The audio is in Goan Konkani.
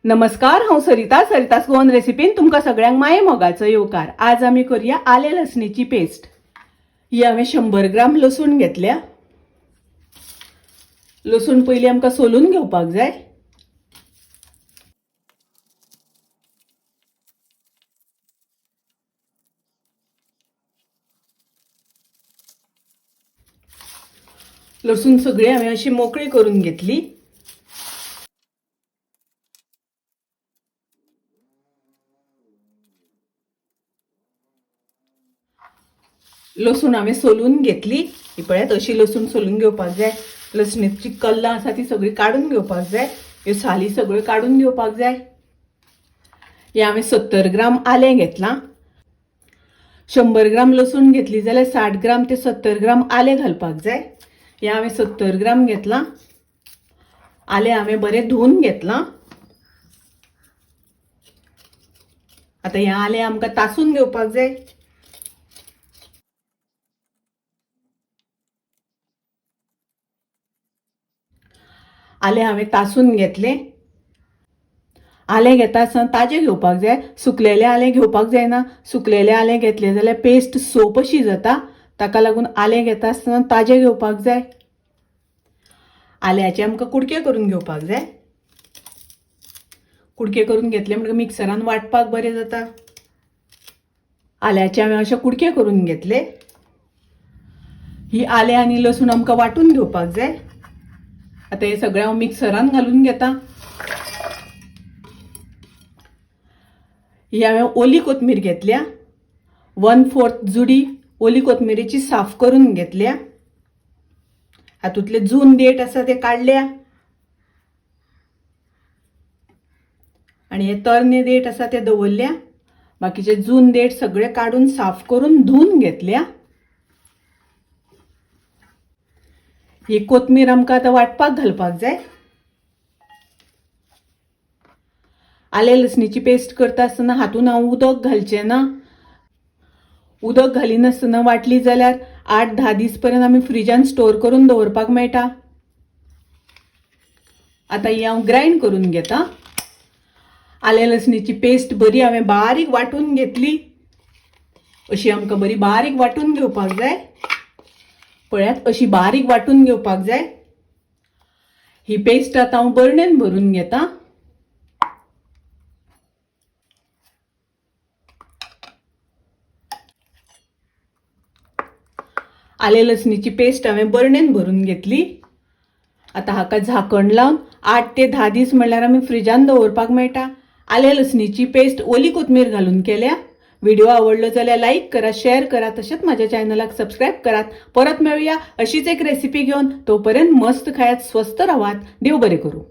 नमस्कार, हांव सरिता. सरितास गोवन रेसिपीन तुमकां सगळ्यांक माये मोगाचो येवकार. आज आमी करूया आले लसणीची पेस्ट. ही हांवें 100 ग्राम लसूण घेतल्या. लसूण पयलीं आमकां सोलून घेवपाक जाय. लसूण सगळी हांवें अशी मोकळी करून घेतली. लसूण हांवें सोलून घेतली. ही पळयात, अशी लसूण सोलून घेवपाक जाय. लसणीची कल्लां आसा ती सगळी काडून घेवपाक जाय. ह्यो साली सगळ्यो काडून घेवपाक जाय. हे हांवें 70 ग्राम आलें घेतलां. 100 ग्राम लसूण घेतली जाल्यार 60 ग्राम ते 70 ग्राम आलें घालपाक जाय. हें हांवें 70 ग्राम घेतलां. आलें हांवें बरें धुवन घेतलां. आतां हें आलें आमकां तासून घेवपाक जाय. आलें हांवें तासून घेतलें. आलें घेता आसतना ताजें घेवपाक जाय, सुकलेलें आलें घेवपाक जायना. सुकलेलें आलें घेतलें जाल्यार पेस्ट सोप अशी जाता. ताका लागून आलें घेता आसतना ताजें घेवपाक जाय. आल्याचे आमकां कुडके करून घेवपाक जाय. कुडके करून घेतले म्हणटकीर मिक्सरान वांटपाक बरें जाता. आल्याचे हांवें अशे कुडके करून घेतले. ही आलें आनी लसूण आमकां वांटून घेवपाक जाय. आतां हें सगळें हांव मिक्सरान घालून घेता. ही हांवें ओली कोथमीर घेतल्या. 1/4 जुडी ओली कोथमिरीची साफ करून घेतल्या. हातूंतले जून देठ आसा ते काडल्या आनी हे तरणे देठ आसा ते दवरल्या. बाकीचे जून देठ सगळे काडून साफ करून धुवन घेतल्या. ही कोथमीर आमकां आतां वांटपाक घालपाक जाय. आले लसणीची पेस्ट करता आसतना हातून हांव उदक घालचें ना. उदक घालिनासतना वांटली जाल्यार 8-10 दीस पर्यंत आमी फ्रिजान स्टोर करून दवरपाक मेळटा. आतां ही हांव ग्रायंड करून घेता. आले लसणीची पेस्ट बरी हांवें बारीक वांटून घेतली. अशी आमकां बरी बारीक वांटून घेवपाक जाय. पळयात, अशी बारीक वांटून घेवपाक जाय. ही पेस्ट आतां हांव बरणेन भरून घेता. आले लसणीची पेस्ट हांवें बरणेन भरून घेतली. आतां हाका झाकण लावन 8 ते 10 दीस म्हणल्यार आमी फ्रिजान दवरपाक मेळटा. आले लसणीची पेस्ट ओली कोथमीर घालून केल्या. व्हिडिओ आवडलो जाल्यार लायक करा, शेअर करा, तशेंच माझ्या चॅनलाक सबस्क्राईब करात. परत मेळूया अशीच एक रेसिपी घेवन. तोपर्यंत मस्त खायात, स्वस्थ रावात. देव बरें करूं.